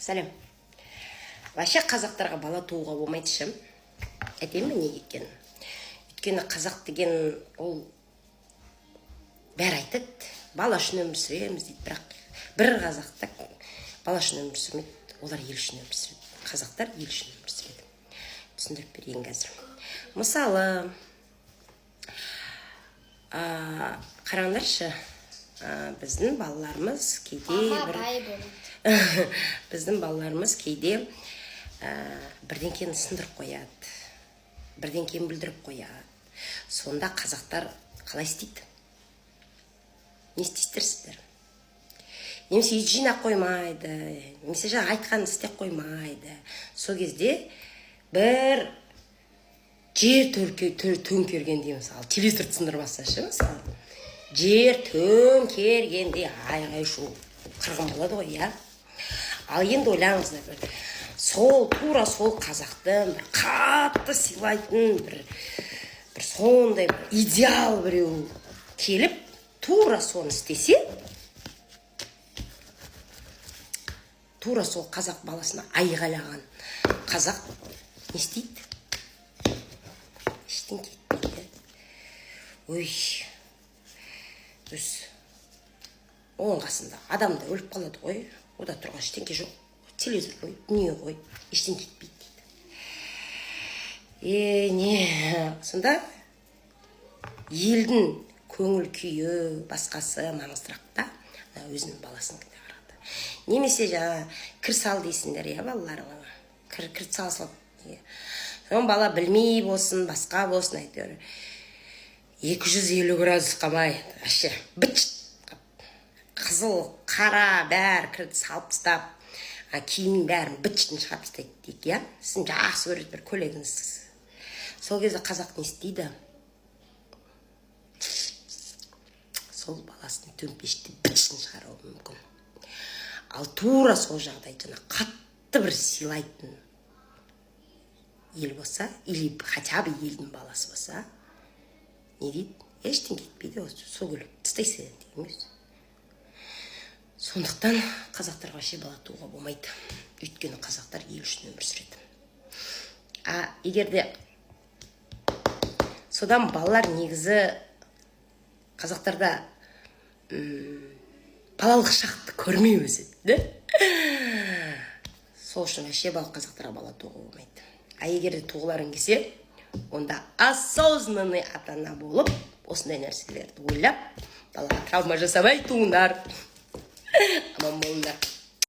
Сәлем. Вообще қазақтарға бала тууға болмайды ше. Айтайын ба неге екенін? Өйткені қазақ деген ол, бәрі айтады, бала үшін өмір сүреміз дейді, бірақ бір қазақта бала үшін өмір сүрмейді, олар ел үшін өмір сүреді. Қазақтар ел үшін өмір сүреді. Түсіндіріп берейін қазір. Мысалы, қараңдаршы, біздің балаларымыз кейде Мама бір бай болады. Біздің балаларымыз кейде бірдеңкені сындырып қояды, бірдеңкені бүлдіріп қояды. Сонда қазақтар қалай істейді? Не істейсіздер сіздер? Немесе үй жинап қоймайды, немесе жаңа айтқанын істеп қоймайды. Сол кезде бір жер төңкергендей, мысалы, телевизорды сындырмаса ше, мысалы, жер төңкергендей айғай шу, қырғын болады ғой, иә. Ал енді ойлаңыздар, бір сол тура сол қазақтың бір қатты сыйлайтын бір сондай бір идеал біреу келіп, тура соны істесе, тура сол қазақ баласына айғайлаған қазақ не істейді? Ештеңе етпейді. Ой, өз оның қасында адам да өліп қалады ғой, ода тұрған ештеңке жоқ, телевизор ғой, дүние ғой, ештеңе етпейді дейді. Е, не сонда елдің көңіл күйі, басқасы маңыздырақ та ана өзінің баласыныкіне қарағанда. Немесе жаңа кір сал дейсіңдер, иә, балаларыңа кір сала салып, иә. Соны бала білмей болсын, басқа болсын, әйтеуір 250 градусқа май вообще быт қызыл, қара, бәрі кірді салып тастап, киімнің бәрін быт шытын шығарып тастайды дейік, иә. Сіздің жақсы көретін бір көйлегіңіз. Сол кезде қазақ не істейді? Сол баласын төмпештеп, быт шытын шығаруы мүмкін. Ал тура сол жағдай жаңа қатты бір сыйлайтын ел болса или хотя бы елдің баласы болса, не дейді? Ештеңе етпейді, осы сол көйлек тастай салады деген емес. Сондықтан қазақтарға вообще бала тууға болмайды, өйткені қазақтар ел үшін өмір сүреді. А егер де содан балалар, негізі қазақтарда балалық шақты көрмей өседі да. Сол үшін вообще бала, қазақтарға бала тууға болмайды. А егер де туғыларың келсе, онда осознанный ата ана болып, осындай нәрселерді ойлап, балаға травма жасамай туыңдар. Аман болыңдар.